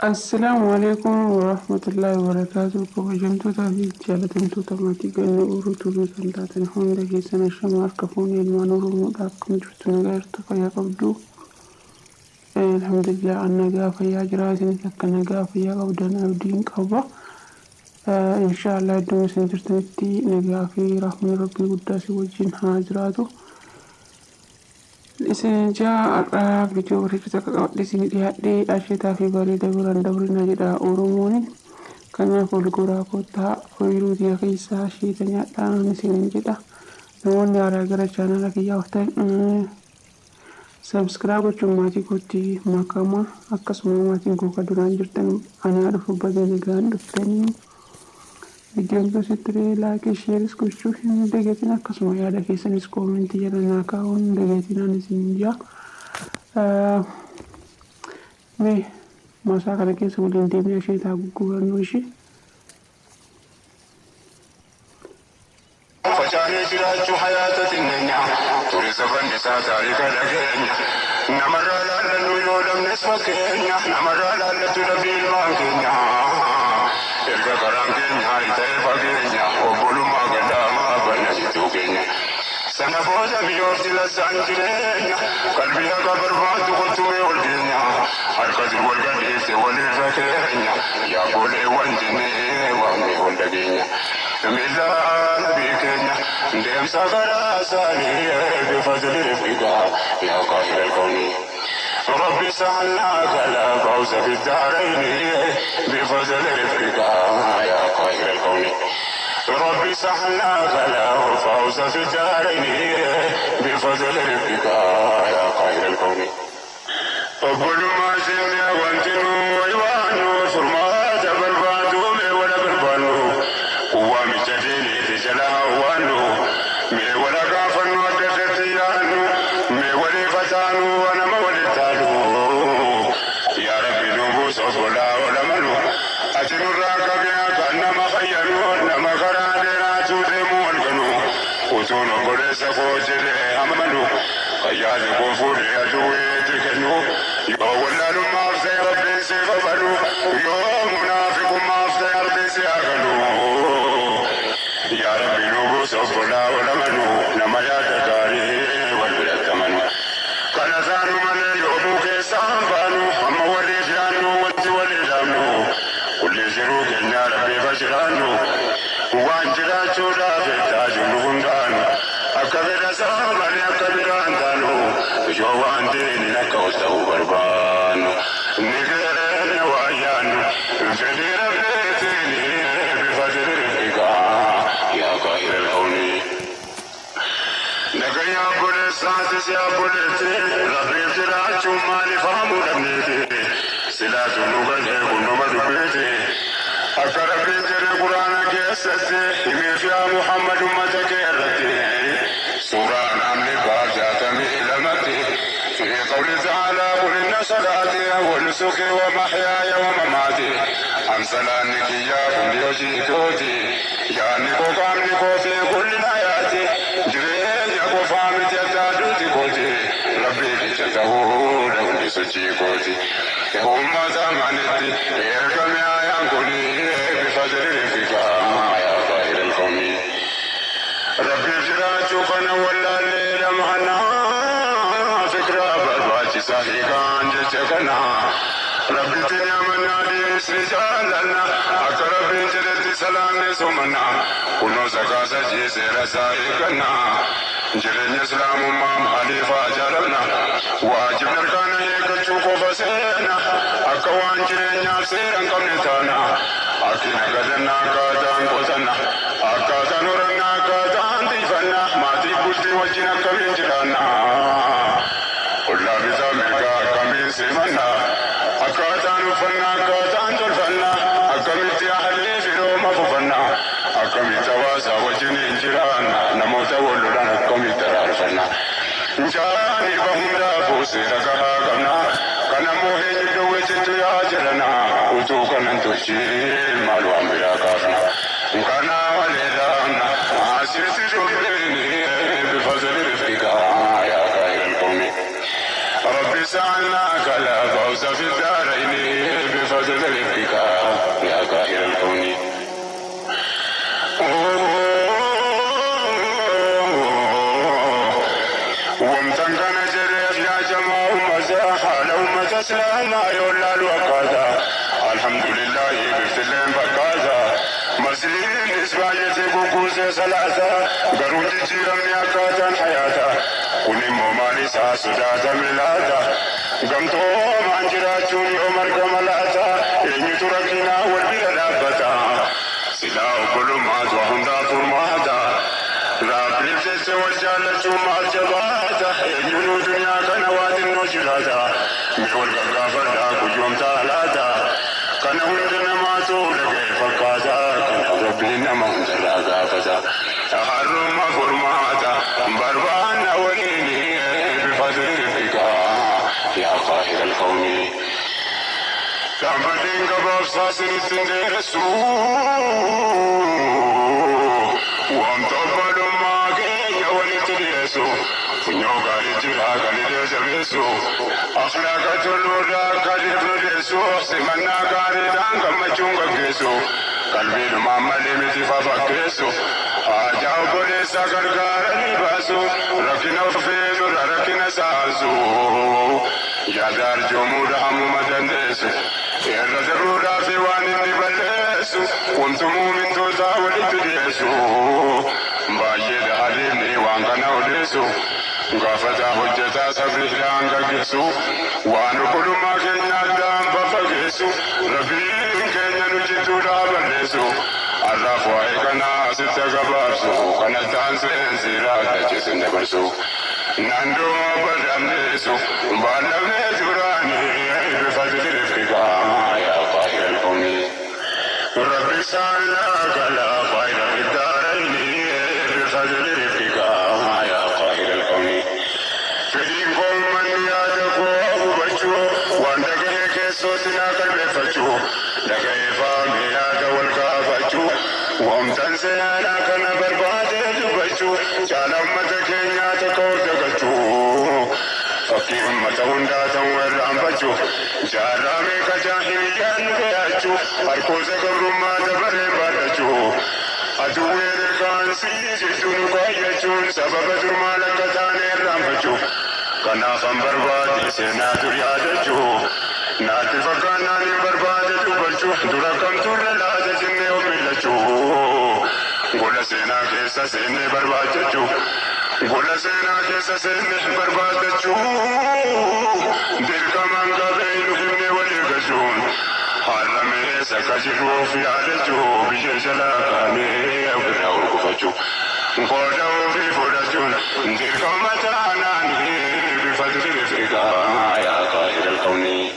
Assalaamu alaikum warahmatullaahi wabarakaatuh. Kabajamtootaa fi jaalatamtoota maatii Ganna Urutuu kan taatan hunda keessan, ashama harka fuunee ilmaan Oromoodha. Akkam jirtu? Nagaa jirtu? Fayyaa qabdu? Alhamdulillah, an nagaa fayyaa jira. Isinis akka nagaa fayyaa qabdan abdiin qaba. Inshaallah, iddoo isin jirtanitti nagaa fi rahmanni Rabbii guddaa si wajjin haa jiraatu. Isin jaa har'aa viidiyoo bareedaa takka qabadhe isin dhiyaadhee. Asheetaa fi bareeda biraan dabrina jedha Oromoon. Kanaaf ol goraa kottaa, ooyiruu tiyya keessaa asheeta nyaadhaan isin jedha. Namoonni haaraa gara chaanala kiyyaa dhuftan subscribe gochuun maatii kootti makama. Akkasuma maatiin koo kan duraan jirtan, anaa dhufu, baga nagaan dhuftanii. Viidiyoon keessatti like, share is gochuu hin dagatin. Akkasuma yaada keessanis koomentii jala naa kaa'uun hin dagatin ani isin jaa. Mee maasaa kana keessa waliin deemnee asheetaa gurgurannoo ishee. Facaanee jiraachuu hayaata xinneenya ture, sabanni isaa taarika dhageenya. Namarraa laallannu yoo dhabnes fakkeenya, namarraa laallatu dhabbii ilmaan keenya. Erga karaan keenya ta'e fageenya, obbolummaa gadaamaa banna jituu keenya. Sana booda biyyooti lassaan jireenya, qalbii haqa barbaadu kottumee ol keenya. Harka dur wal gadhiifte walirra keenya, yaabboleewwan jennee waamnee ol dhageenya. Miila nabii keenya deemsa karaa isaanii بفضل رفقك يا قاهر الكون. رب سهلناك لا فوز في الدارين بفضل رفقك يا قاهر الكون. رب سهلناك لا فوز في الدارين بفضل رفقك يا قاهر الكون. Obbolummaa jennee wanti nu waywaannu, furmaata barbaadu mee wala barbaannu. Waamicha diiniiti jala hawwaannu, mee wala gaafannu, adda addatti yaannu, mee walii fataanu, nama walitti taanu. Yaa Rabbi, nu buusa obbolaa olamanu, ati nurraa qabee kan nama fayyanu, nama karaa dheeraatu deemu arganu. Utuun obboleessa koo jedhee amanu, fayyaati koo fuudhee aduweetti kennu. Yoo wallaalummaaf ta'e Rabbiin si kafalu, yoo munaafiqummaaf ta'e Rabbiin si hakalu. Yaa Rabbi, nu buusa obbolaa olamanu, nama yaada gaarii wal biratti amanu. Kana taanu malee yoomuu keessaan baanu, amma waliif yaannu, wanti walii dhaabnu. Kulli jiruu keenya Rabbiif jiraannu, waan jiraachuudhaaf itti jirru hundaanu. Akka fedha isaa malee akka biraan taanu, yoo waan diiniin akka ol ta'uu barbaannu. Ni keenya waa yaannu, fedhii Rabbiitiin بفضل رفقك يا قاهر الكون. Nagaya obboleessaatis yaa obboleetti, Rabbiif jiraachuun maaliif haamuu dhabneeti? Silaatu nu galee kunnuma dubbeeti. Akka Rabbiin jedhe Quraana keessatti, himiif yaa Muhammad ummata kee irratti. Suuraa namni baaf 62tti. في قوله تعالى: قل إن صلاتي ونسكي ومحياي ومماتي. Amsalaan kiyyaa hundi hojii kooti. Yaanni koo, qaamni koo fi kulli hayaati. Jireenya qofaa miti, adda kooti. Rabbii jecha ta'uudha hundi sochii kooti. Uummata manitti ergame ayaan kuni بفضل رفقك يا قاهر الكون. Rabbiif jiraachuu kana wallaallee dhama'anaa, fikraa barbaachisaa hiikaan jecha kana. Rabbitti ni amannaa, diinis ni jaallanna, akka Rabbiin jedhetti salaamne somanna, kunoo zakaa sajii seera isaa eegganna. Jireenya Islaamummaa maaliif jaalanna? Waajibni harkaana eeggachuu qofa seena, akka waan jireenyaaf seera hin qabne taana. Akki nagadannaa, akkaataan qotanna, akkaataan horannaa, akkaataan tiifanna, maatii bultii wajjin akkamiin jiraanna? Ollaa bitaa mirgaa akkamiin simanna? Akkaataan uffannaa, akkaataan tolfanna, akkamitti ahlee firooma fufanna? Akkamitti hawaasa wajjin hin jiraanna? Namoota wal lolan akkamitti araarfanna? Jaaniba hundaafuu seera gahaa qabna. Kanammoo eenyu dhowwe jettu yaa jedhana? Utuu kanan tolchee maal waan biraa kaafna? Kana waliidhaan asirratti dubbiin بفضل رفقك يا قاهر الكون. ربي ربي سعلناك لا فوز في الدارين بفضل ربك يا قاهر الكون. وامتنكن جريف يا جماعة مزاحة لو ما تسلم يولا الوقاتا الحمد لله بفتلين بقاتا مسلمين إسبايتي كوكوسي ثلاثة قرون جيرم يا حياتا كل مومالي ساسداتا ملاتا قمتو مانجراتون عمر كملاتا إني تركنا والبلا لابتا سلا كل ما وهندا فرماتا رابي جس وجالة ما جباتا إني دنيا كنوات النجلاتا ميول غافر دا كجوم تالاتا كان هندنا ما تولك فكاتا كان ربنا ما هندلا غافتا حرم فرماتا بربان وليني بفضل ربك يا قاهر الكون. تعبدين قباب ساسر التندرسو وامتبل ما كي ولتدرسو ونيوغا لجرا كالدرسو أخلاق تلورا كالدرسو سمنا كاردان كمچونغ كيسو قلبي ماما لمتي فافكيسو آجاو بوليسا غرغار نباسو ركنا فيزو ركنا ساسو يا دار جمود هم مدندسو الرزرورا في وان نبلسو وانتم من توتا ولتدسو بايد حليمني وان كان ودسو غافتا حجتا سبري لان غغسو وان كل ما كنا دام ففغسو ربي كنا نجتو دابلسو الرفع كنا ستغبارسو كنا تانسين سيرا تجسن دبرسو نندو بدمسو بالمه جراني بفضل رفقا يا قاهر الكون. ربي سألناك لا خير في الدارين بفضل رفقا يا قاهر الكون. فدينكم من يادكو بچو وان دغه كسوتنا قلب فچو دغه فامي ياد والكافچو وامتنسينا كنا برباد دبچو چالم متكينيا تكور دغچو فكي أمة هندا تنور أمبچو جارامي كجاهليان بياچو هركوز قبرما دبر بادچو أدوير كان سيجتون قايچون سبب درما لكتان رامبچو كنا خم برباد سينا دريادچو ناتي فكانا برباد دبچو دركم تر لا جنة وملچو gola seenaa keessa seenne barbaadachuu gola seenaa keessa seenne barbaadachuu dirqamaan qabee nu himne walii galchuun har'a meessa akka jirruuf yaadachuu biyya jalaa kaanee ofirraa urgufachuu qooda ofii fudhachuun dirqama taanaan bifa dirrifiqaa yaa qaahira alkawnii.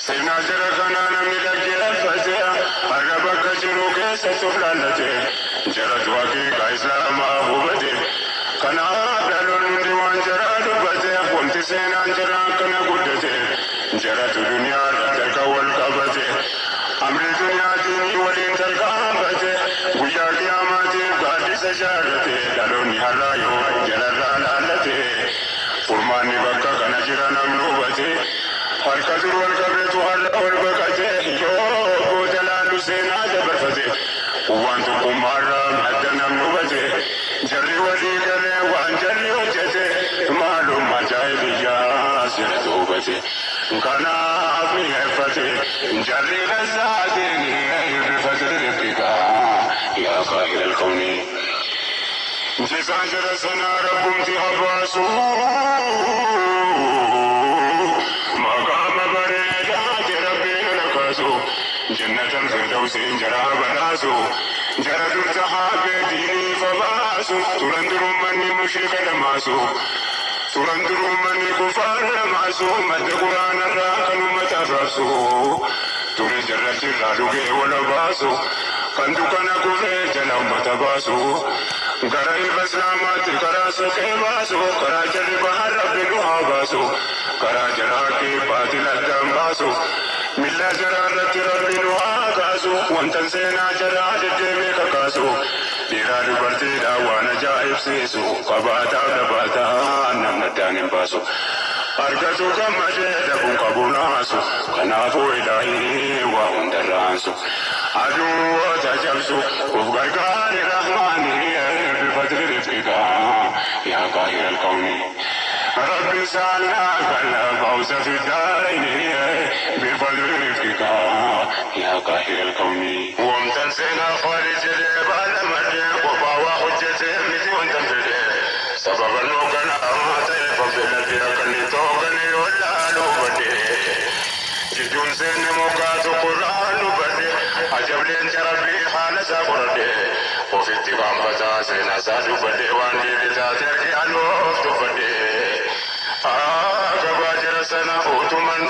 Seenaa jara kanaa namni dhaggeeffate har'a bakka jiru keessatti of laallate jaratu haqiiqaa islaamaa hubate kanaaf dhaloonni hundi waan jaraa dubbate wanti seenaan jaraa akkana guddate jaratu duniyaa irratti harka wal qabate amri duniyaatiin waliin tarkaanfate guyyaa qiyaamaatiif gaaddisa jaarrate dhaloonni har'aa yoo jalarraa laallate furmaanni bakka kana jira namni hubate harka dur wal qabeetu har'a ol baqate yoo booda laallu seenaa dabarfate waan tokkummaarraa madda namni hubate jarri walii galee waan jarri hojjete maalummaa jaahiliyyaa sirriitti hubate kanaaf mi'eeffate jarri gazzaatiin bifa dirrifiqaa yaa qaahira alkawnii. Jizaan jara sanaa rabbumti habaasu maqaama bareedaa rabbiin lakaasu جنة الفردوس جرى بلاسو جرى درتها بديني فباسو ترندر من مشرك لماسو ترندر من كفار لماسو مد قرآن الراكن متفرسو تري جرى جرى لغي ولا باسو كندو كنا كفر جنا متباسو gara islaamaatti karaa soqee baasu karaa jarri bahan rabbi nu haa baasu karaa jaraa kee baatil addaan baasu milla jaraa irratti rabbi nu haa kaasu wantan seenaa jaraa deddeemee kakaasu dhiiraa dubartiidhaa waan ajaa'ibsiisu qabaataa dhabaataa namni addaan hin baasu. Argatu gammadee dhabuun qabu naasu kanaafuu ilaahii waa hundarraansu. Aduwwoota cabsu of gargaari rahmaani bifadli rifqika yaa qaahira alkawni. Rabbi saalaa kala bawsa fi daarayni bifadli rifqika yaa qaahira alkawni. Wamtan seenaa faali jedhee baala maddee kophaa waa hojjetee miti wantan fedhee. Sababa nuugana ta'e fafilatti akka toogane yoo laaluu badde. Jidduun seenne moggaatu quraan dubbadde ajableen jarabbii haala isaa qoradde ofitti qaanfataa seenaa isaa dubbadde waan deebi taate arge aloof dubbadde. Gabaa jira sana utuman.